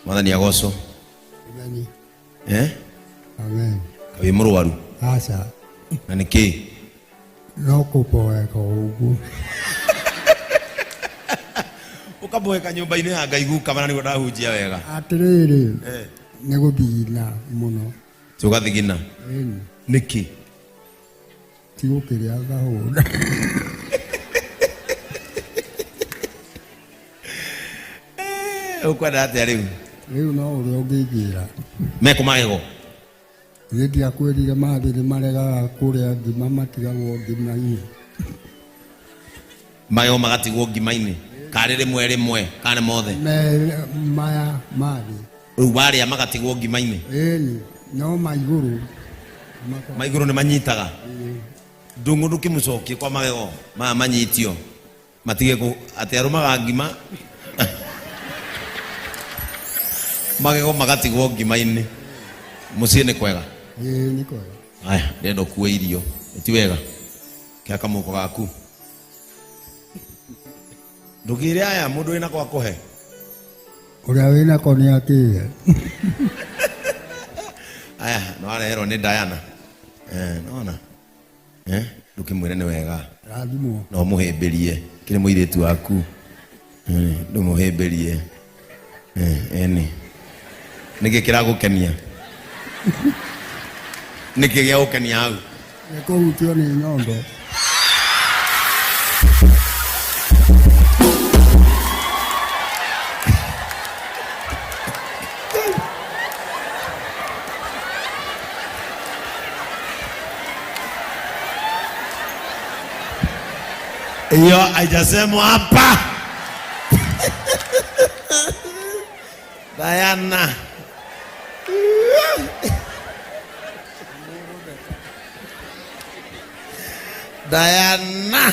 Mwathani agocwo. Amen. Eh? Amen. Wĩ mũrwaru? Aca. Na nĩ kĩ? No kũboeka ũguo. Ũkaboeka nyũmba-inĩ ya Ngai guka mana nĩguo ndahunjia wega. Atĩrĩrĩ, Eh. nĩ gũthigina mũno. Tũgathigina. Ĩni, Nĩkĩ? ti gũkĩrĩa ngahũna. Ũkwenda atĩa rĩu? Rĩu no ũrĩa ũngĩnjĩra. Mekũ magego? Niĩ ndiakwĩrire mathĩ nĩ maregaga kũrĩa ngima matigagwo ngima-inĩ. Magego magatigwo ngima-inĩ. Karĩ rĩmwe rĩmwe, kana nĩ mothe? Me maya mathĩ. Rĩu warĩa magatigwo ngima-inĩ? Ĩni, no ma igũrũ. Ma igũrũ nĩ manyitaga? Ndũng'ũ ndũkĩmũcokie kwa magego maya manyitio. Matige kũ atĩ arũmaga ngima magego magatigwo ngima-inĩ. Mũciĩ nĩ kwega? Ĩĩ nĩ kwega. Aya, ndĩrenda ũkue irio. Ti wega? Kĩa kamũhuko gaku. Ndũkĩre aya mũndũ wĩna kwa kũhe. Ũrĩa wĩnako nĩ akĩye. Aya, nĩ wareherwo nĩ Diana. Eh, nona. Eh, ndũkĩmwĩre nĩ wega. Rathimwo. Na ũmũhĩmbĩrie. Kĩrĩ mũirĩtu waku. Eh, ndũmũhĩmbĩrie. Eh, eni. Nĩkĩ kĩragũkenia? Nĩkĩ gĩagũkenia hau? Nĩ kũhutio nĩ nyondo. Hiyo haijasemwa hapa. Diana. Diana.